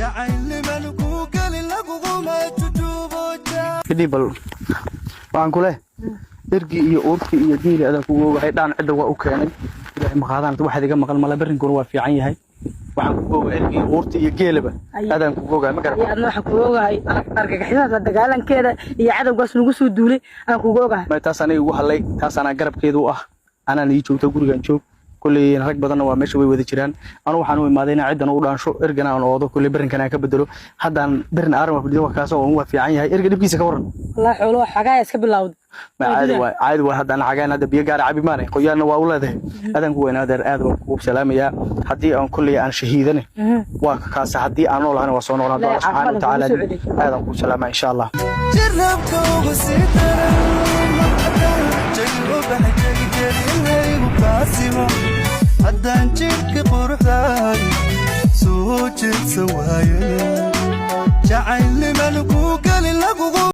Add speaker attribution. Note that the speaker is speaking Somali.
Speaker 1: Jacaylniman kuu geli laguguma jujuubo.
Speaker 2: Fidhi bal, waxaan ku leh ergii iyo uurtii iyo geeli adaa kugu ogahay. Dhaan cidda waa u keenay, Ilaahay maqaadaan waxaad iga maqan mala. Berrinkuna waa fiican yahay. Waxaan kugu ogahay ergii, uurtii iyo geelaba adaan kugu ogahay, ma garan.
Speaker 3: Adna waxaan kugu ogahay argagixisada la dagaalankeeda iyo cadowgaas nagu soo duulay aan kugu ogahay.
Speaker 2: May, taas aniga igu hadlay, taas anaa garabkeedu u ah, anaan ii joogta gurigan joog. Kulley rag badanna waa meesha way wada jiraan. Anu waxaan u imaaday inaan ciddan u dhaansho, ergana aan oodo, kulley berrinkan aan ka bedelo. Haddaan berrin aaran waa fadhido, waa kaas oo waa fiican yahay. Erga dhibkiisa ka waran?
Speaker 3: Wallahi xoolo xagaaya iska bilowday.
Speaker 2: Ma caadi waay, caadi waay. Haddaan cagaan hadda biyo gaara cabi maane, qoyaanna waa u leedahay. Adaan ku weynaa adeer, aad baan kugu salaamayaa. Haddii aan kulley aan shahiidane waa kaas, haddii aan noolahana waa soo noqon doona, subxaana wa tacaala. Aadaan kugu salaamaa, insha Allah.
Speaker 1: Jirabka ugu sii daran jagi ubax jegjelinaygu kaasimo, haddaan jidhka quruxdaadi soo jeedsan waaye, jacaylniman kuu geli lagugu.